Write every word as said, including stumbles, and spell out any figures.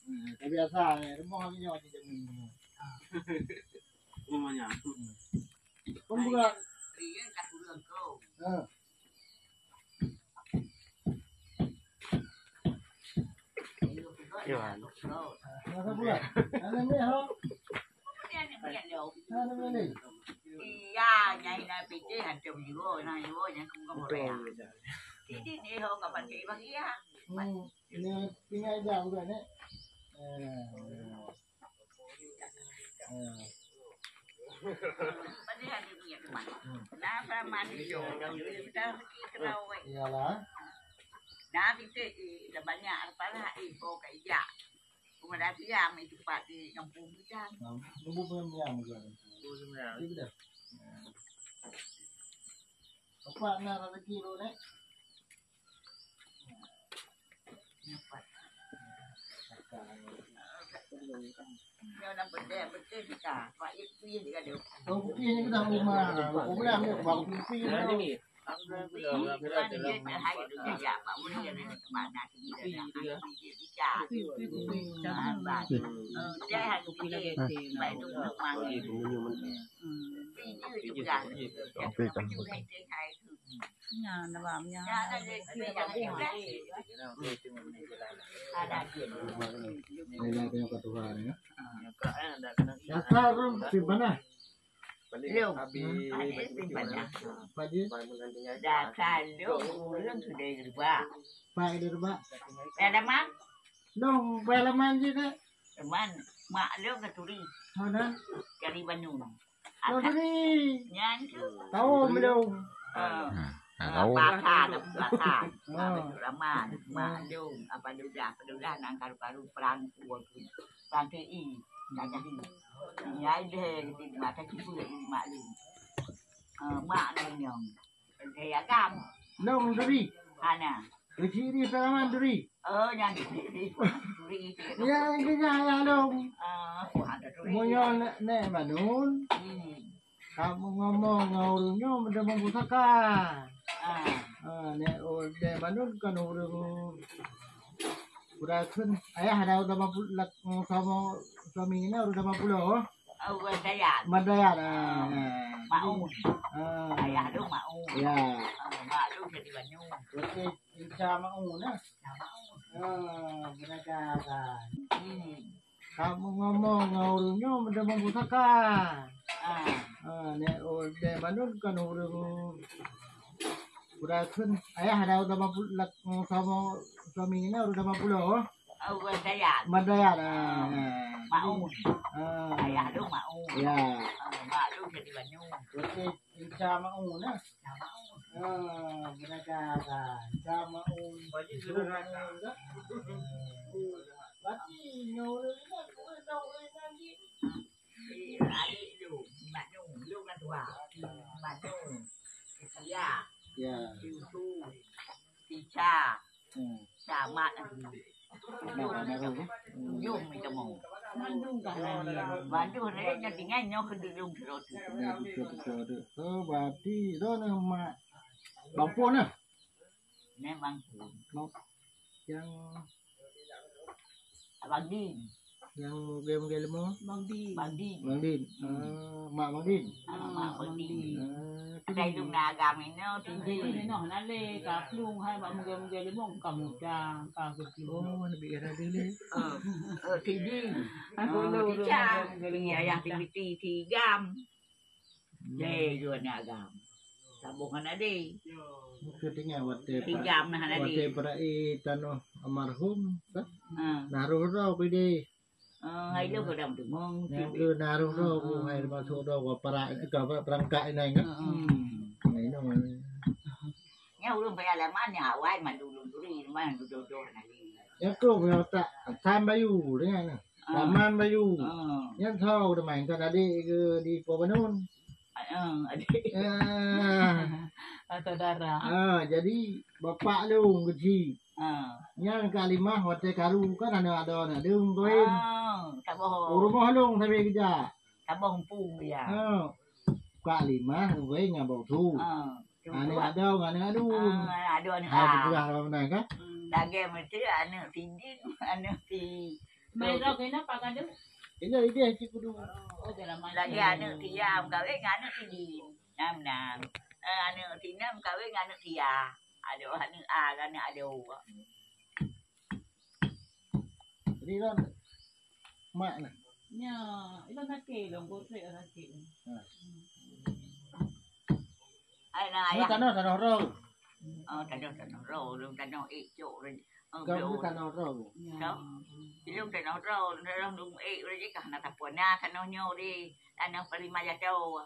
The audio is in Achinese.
Hmm, tak biasa, eh. Rumoh lagi nyoe cit jameun. Rumoh nyan. Hmm. Pembuka. Iya, tak kurang kau. Ha. Iya. Masa pula? Ada ni, ha? Iya, nyai na picéh hantom jiwo, na jiwo nyang kong kong raya. Jadi ni ho kapan ke bagi ya? Hmm, ni tinggal aja bukan ni. Eh. Eh. Pada hari ni ya teman. Hmm. Nah, sama ni yo. Kita pergi ke Rawai. Iyalah. Nah, kita di banyak apalah eh ho ka ijak. Pemuda siang itu pat di kampung kita. Nah, ibu punya siang juga. Ibu siang. Itu dah. Apa nak rezeki lu ni? Nyoe na beutôi, beutôi sika. Pak Yip pih di gadoh. Oh, pih ni dah rumah. Aku bilang dia baru pih ni. Tapi kan. Nyan, na bak nyan. Ini yang punya ketua ni, ya. Dasar rum simpan lah. Lom. Ada simpan dah. Padi. Dasar lom, ureueng sudah di rebak. Pak di rebak. Ada man? Lom, bayar laman je, Kak. Teman, mak lom ke turi. Mana? Dari Bandung. Lom turi. Nyan tu. Tahu belum? Ah. Hmm, ah, tahu. Baka, baka. Ah. Ah, betul aman. Mak lom, apa dudah, apa dudah, nang karu-karu perang, perang T I. Dah jadi. Nyai deh, di mata cuba, di mak lom. Ah, mak lom nyong. Dari agam. Lom turi. Hana. Kecil di Salaman turi. Oh, nyan turi. Turi. Ya, itu dah ya lom. Ah, aku ada turi. Munyo nek, nek Manun. Hmm. Kamu ngomong ngon ureueng nyoe meuteumé pusaka. Ah. Ah, nek, oh, nek Manun kan ureueng udah kheun ayah ada udah mampu lak sama suami ini udah mampu loh. Oh, Bandayan. Bandayan. Ah. Maun. Ah. Ayah tu Maun. Ya. Ah, mak tu jadi Banyu. Berarti Inca Maun, nah. Inca Maun. Ah, berada kan. Hmm. Kamu ngomong ngon ureueng nyoe meuteumé pusaka. Ah. Ah, nek, oh, nek Manun kan ureueng udah kheun ayah ada udah mampu lak sama suami ini udah mampu loh. Oh, Bandayan. Bandayan. Ah. Maun. Ah. Ayah tu Maun. Ya. Ah, mak tu jadi Banyu. Berarti Inca Maun, nah. Inca Maun. Ah, berada kan. Inca Maun. Baju sudah rata. Berarti nyoe ni kan, bukan tahu kan, kan, Eh, adik tu, Mat Nung, lu kan tua. Mat Nung. Ya. Ya. Susu. Ica. Hmm. Camat. Nah, nah, nah. Ujung ni temu. Mandum dah. Mandum ni nya tinggal nyoh ke dudung serot. Nah, betul, betul, betul. Oh, berarti tu nama Bang Pon lah. Memang. Bang, yang Bang Din. Yang mugé-mugé leumo? Bang Din. Bang Din. Bang Din. Hmm. Ah, mak Bang Din. Ah, mak Bang Din. Ah, tu Ada di ilung na agam inoe, Bang Din. Inoe na lé, ka plueng hai bak mugé-mugé leumo, ka muda, ka keuti. Oh, Nabi Ibrahim lé. Eh, eh, Tidin. Aku Oh, lu, lu Ticang. mugé-mugé leumo. Iya, yang Ticang. Tinggi-tinggi, Tigam. Hmm. Lé, dua ni agam. Saboh hana deh. Mungkin tinggal waktu Tigam nah hana watèe deh. Perai tanoh almarhum, kan? Ha. Nah, roh-roh pideh. Oh, hai lo godang tu mong. Yang ke nah roh-roh, ha, hai masuk roh, ke perak, ke perangkap ini, kan? Hmm. Nah, ini mana? Nya ulun payah lama ni awai mandu ulun turi, mandu dodo nah. Yang ke punya tak, Sam Bayu, dengan. Ah. Taman Bayu. Ah. Nyan soe udah main kan adik ke di Pulau Banun. Ah, adik. Ah. Atau darah. Ah, jadi bapak lôn keuchik. Ah. Nyan Kak Limah watèe karu kan aneuk adoe aneuk deueng kawin. Ah, tak bohong. U rumoh lôn sabe geujak. Tak bohong pun dia. Ah. Kak Limah weh ngon Bang Su. Ah. Aneuk adoe ngon aneuk aduen. Ah, adoe aneuk. Ha, ah. Beutôi lah, Bang, kan? Hmm, lagèe meusti aneuk Sidin, aneuk si Mai roh kena pak kadu. Ini idéh cik kudu. Oh, dalam lagi aneuk tiga meukawen ngon aneuk sidin. Nam, nam. Eh, aneuk sidin meukawen ngon aneuk tiga. Aduh, aneuk A, aneuk adoe. Jadi kan mak nah. Nya, itu sakit dong, kotrek sakit. Nah. Ai nah, ini ayah. Tanoh, tanoh roh. Oh, tanoh, tanoh roh, lôn tanoh ék cok. Oh, kau belum tanoh roh. Ya. Tau? Belum tanoh roh, tanoh lôn ék, udah jikah na tapona tanoh nyoe di tanoh Palima Jato.